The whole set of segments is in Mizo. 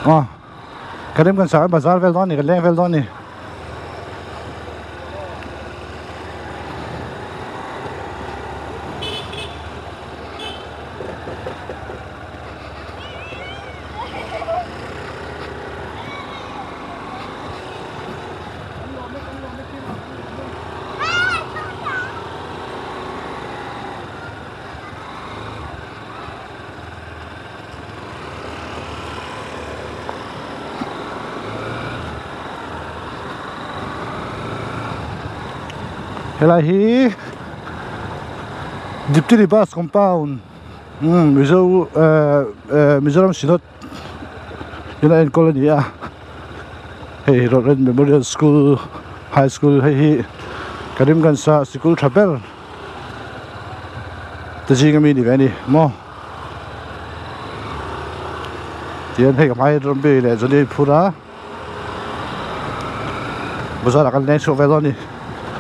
Aw Karimganj ah bazar vel dawn a ni kan leng vel dawn a ni. Helai hi Diptiri bus compound umm Mizo ehh ehh Mizoram Synod in a enkawl a ni a hei Rawhlen Memorial School High School hei hi Karimganj ah sikul tha ber te zinga mi ni ve a ni maw tihian hei ka hmai rawng leh Johnny a inphur a bazar ah kan leng chhuak ve dawn a ni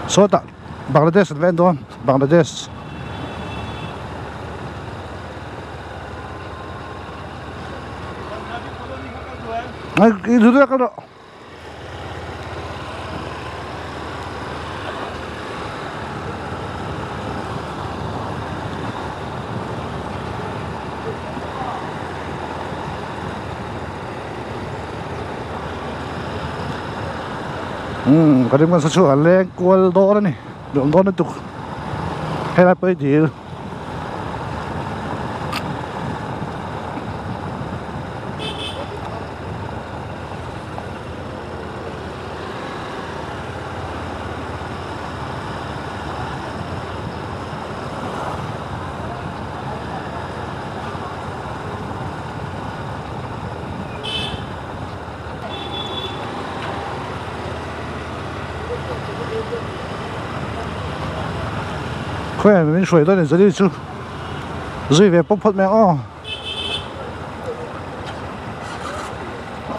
sawtah Bangladesh an va en dawn Bangladesh. Umm ka ring hmasa chu a leng kual dawn a ni nuam dawn lutuk helai pawh hi dil. Khawiah min hruai dawn in zali chu zui ve pawp phawt mai ang aw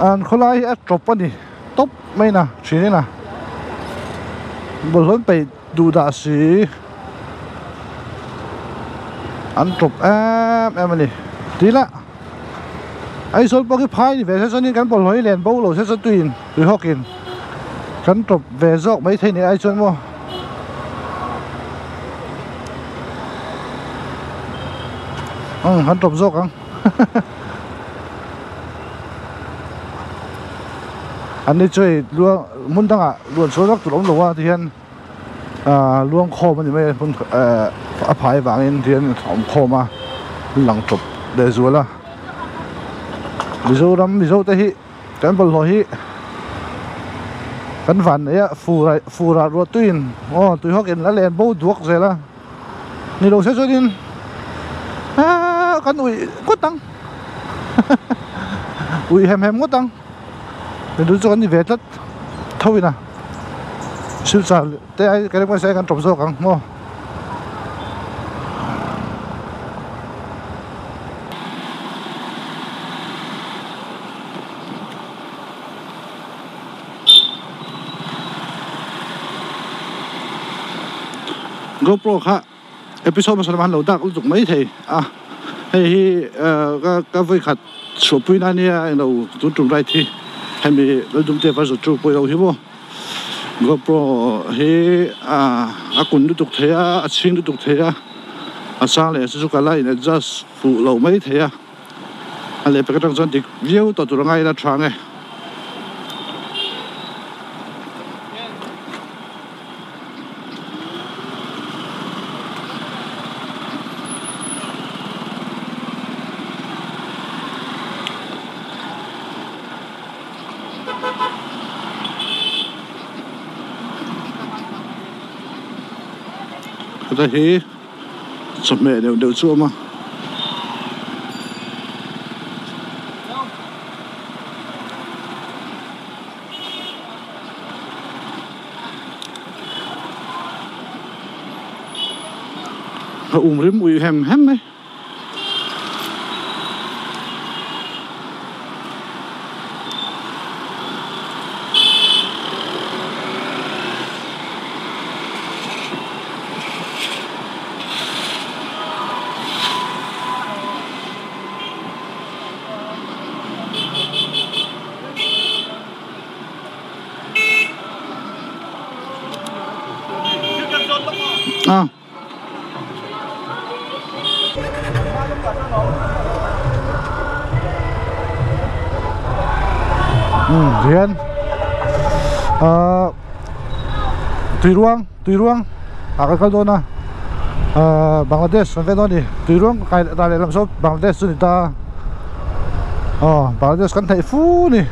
an khawlai hi a tawp a ni tawp mai na thin in a bawlhhlawh an peih duh dah si an tawp em em a ni tih lah Aizawl pawh khi phai ni ve se chuanin kan bawlhhlawh hi len bo lo se chuan tuiin tui hawkin kan tawp ve zawk maithei ni ai chuan maw umm kan tawp zawk ang an ni chu hei luang hmun dangah luan chhuah vak tur a awm lo a tihian ahh luang khawm a ni mai a hmun ehh a phai vangin tihian a awm khawm a lang tawp leh zual a Mizoram Mizo te hi kan bawlhhlawh hi kan van nei a fur ah fur ah ruah tuiin aw tui hawk in a len bo duak zel a ni lo se chuanin ahh kan uih ngawt ang uih hem hem ngawt ang. Milu chu kan ni ve tlat tho in a silchar te ai ka ring kan tawp zawk ang maw. GoPro kha episode hmasa lamah an lo dak lutuk mai thei a hei hi ka ka vawi khat chhuahpui na ania englo tun tum ride hi hemi Laldumte version 2 pawh ilo hi maw GoPro hi a kun lutuk thei a a chhing lutuk thei a a sang leh chu chu ka la in adjust fuh loh mai thei a a lehpek atang chuan dik viau tawh tur a ngai ila tha ang e. Heta hi chawhmeh deuh deuh chu a awm a. A um rim uih hem hem mai. Hian tuiruang tuiruang ah kan kal dawn a Bangladesh kan vel dawn a ni tuiruang kai dah lehlam saw Bangladesh chu a ni ta aw Bangladesh kan theih fu a ni.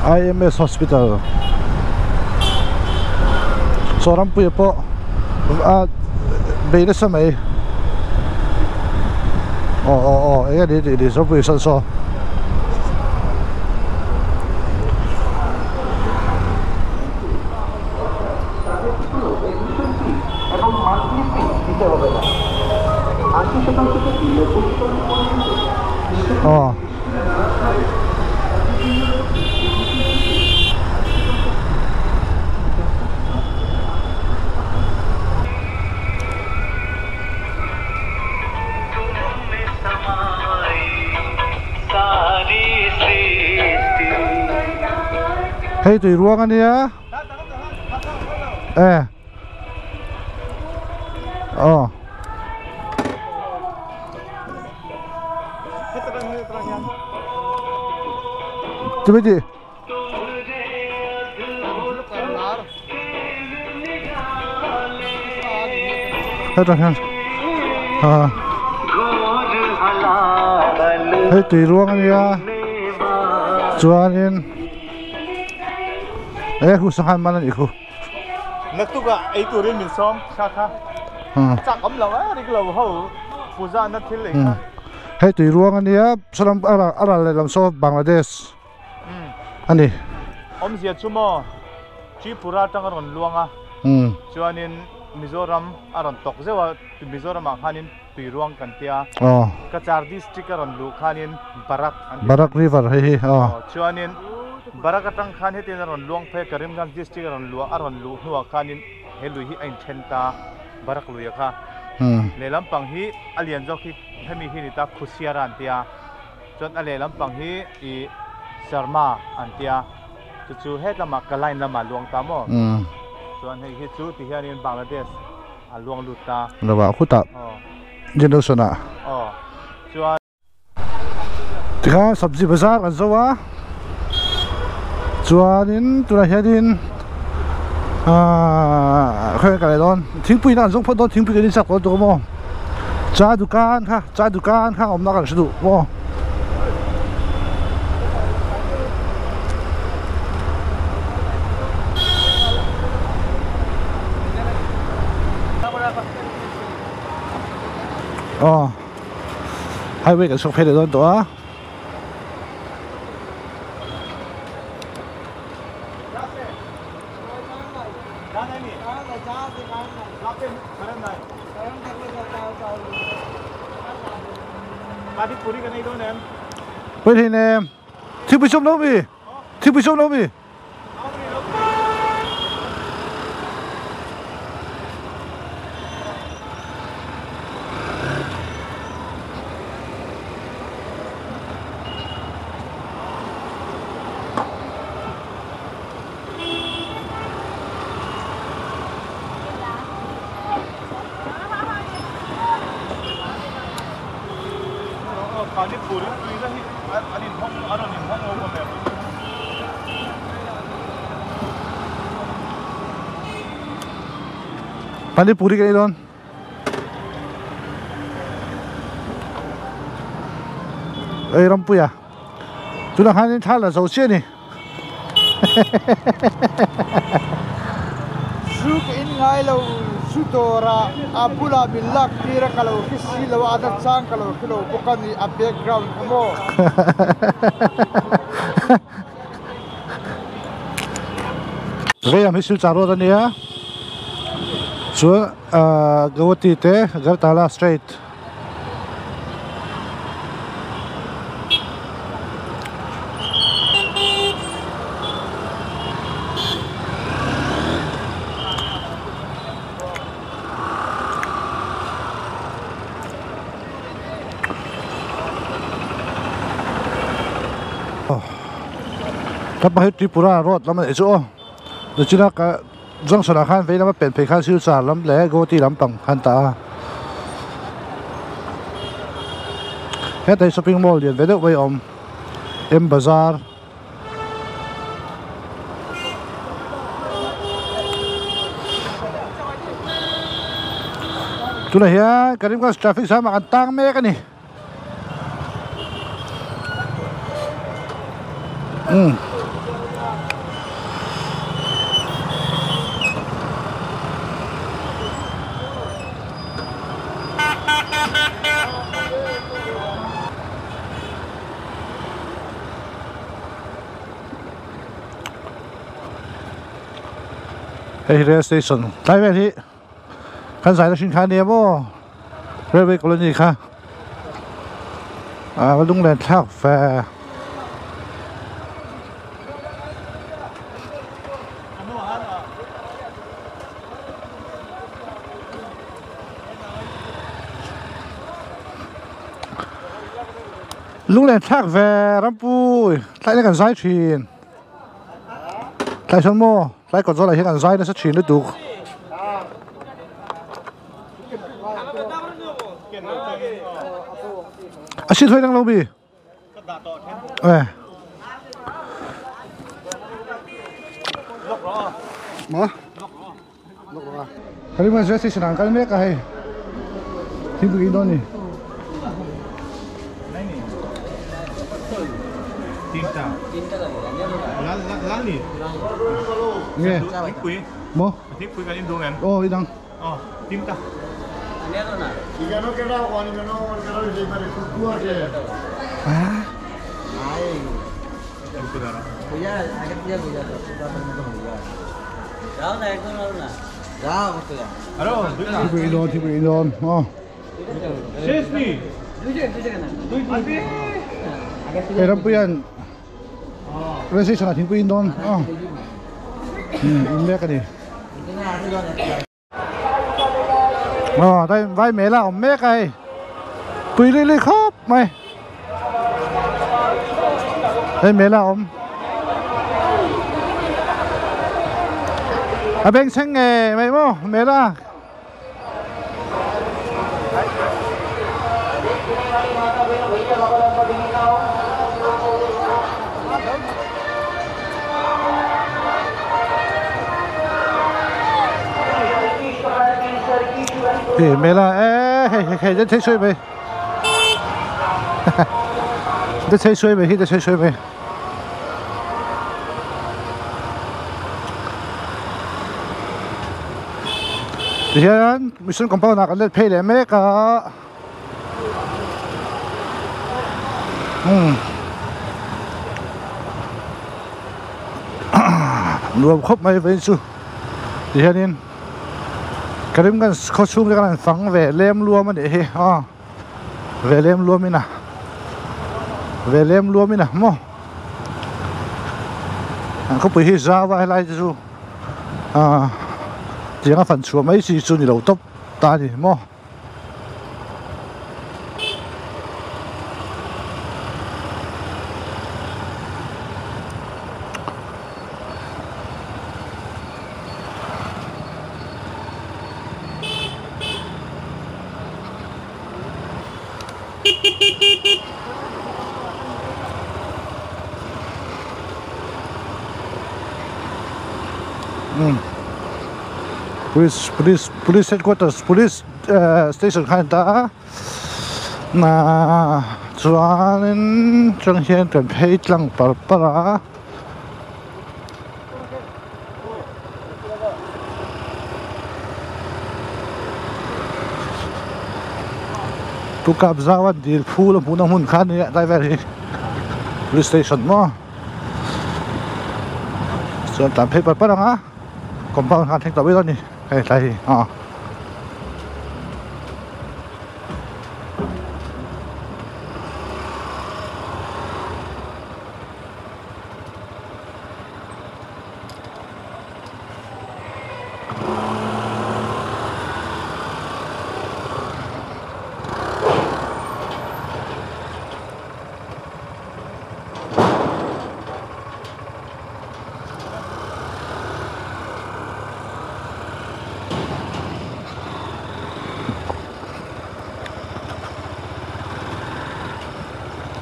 IMS Hospital chaw rampuia pawh a bei nasa mai aw aw aw eng a ni tih ni rampuia sawn saw aw. Hei tui ruang a nia e aw. Chumi ti. Hetah hian ah hei tui ruang a nia chuanin e hu sanghan man a nih khu. Naktukah ei turin min sawm kha kha chak awm lo a rik lo ho puja na thil ei kha. Hei tui ruang a nia saw a ral leh lam saw Bangladesh a ni. Awmzia chu maw Tripura atang a rawn luang a chuanin Mizoram a rawn tawk zeuh a Mizoram ah khanin tui ruang kan tia Cachar district a rawn luh khanin Barak an ti. Barak river hei hi aw. Chuanin Barak atang khan hetin a rawn luang phei a Karimganj district a rawn luah a rawn luh hnuah khanin he lui hi a inthen ta Barak luia kha. Lehlam pang hi a lian zawk hi hemi hi a ni ta Khusiara an tia chuan a lehlam pang hi ih Sharma an tia chu chu hetlama Kalain lamah a luang ta maw chuan hei hi chu ti hianin Bangladesh a luang lut ta. Lovah khutah generation ah. Aw chuan. Tikhan sabzi bazar kan zo a chuanin tunah hianin ahh khawnge ka leh dawn thingpui in an zawng phawt dawn thingpui kan inchak dawn tur maw cha dukan kha cha dukan kha awmna kan hre duh maw. Aw highway kan chhuak phei leh dawn tawh a. Pui thei nem thingpui sawm lo mi thingpui sawm lo mi. Panipuri ka ei dawn. Ei rampuia tunah khanin thla la zo chiah a ni. Zu ka in ngai lo zu dawrah a bulah min lak tir a ka lo hre si lo a a nachang ka lo hre lo bawk a ni a background kha maw. Veilam hi Silchar road a nia chuan ahh Guwahati te Agartala straight. Tlapa hi Tripura road lam a nih chu aw nichina ka junction ah khan vei lama pen phei khan Silchar lam leh Guwahati lampang khan ta a. Hetah hi shopping mall lian ve deuh mai a awm M bazar. Tunah hian Karimganj traffic jam ah kan tang mek a ni. Umm. Hei hi rail station tlai vel hi kan zai na hring kha ania maw railway colony kha ah va lunglen thlak ve. Lunglen thlak ve rampui tlaina kan zai thin tlai sawn maw tlai kawt zawlah hian kan zai nasa thin lutuk. A si thloi dang lo mi eh ma Karimganj rail station ah an kal mek a hei thingpui in dawn a ni. Nge maw aw i dang Thingpui in dawn thingpui in dawn aw hei rampuia'n rail station ah thingpui in dawn aw in mek a ni. Aw dai vai mela a awm mek a hei pui lui lui khawp mai hei mela a awm a beng chheng ngei mai maw mela. Thì mẹ là ê hey hey hey rất thấy mày rất thấy mày rất thấy mày tihian mission compound ah kan let phei leh mek a umm nuam khawp mai vawiin chu tihianin Karimganj khaw chhung te khan an fang ve lem luam a nih hi aw ve lem luam in a ve lem luam in a maw an khawpui hi zau a helai te chu ah tiang a fan chhuah mai chi chu ni lo tawp ta a ni maw. Police police police headquarters police station kha a ni ta a ahh chuanin atang hian kan phei tlang par par a. Pu kap zau a dil phul a hmuhna hmun kha ania tlai vel hi police station maw chuan tlan phei par par ang a compound khan thleng tawh mai dawn a ni hei tlai hi aw.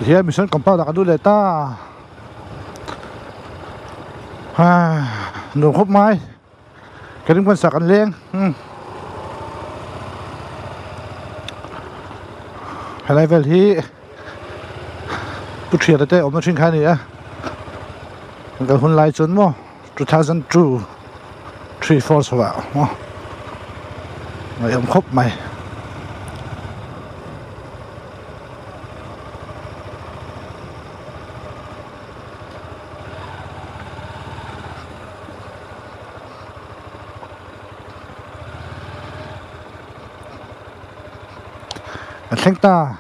Hian mission compound ah kan lut leh ta ha nuam khawp mai ka ring hmansa kan leng umm helai vel hi pu thiana te awmna thin kha a ni a kan kal hun lai chuan maw 2002 3 4 chho ah maw ngaihawm khawp mai. A thleng ta.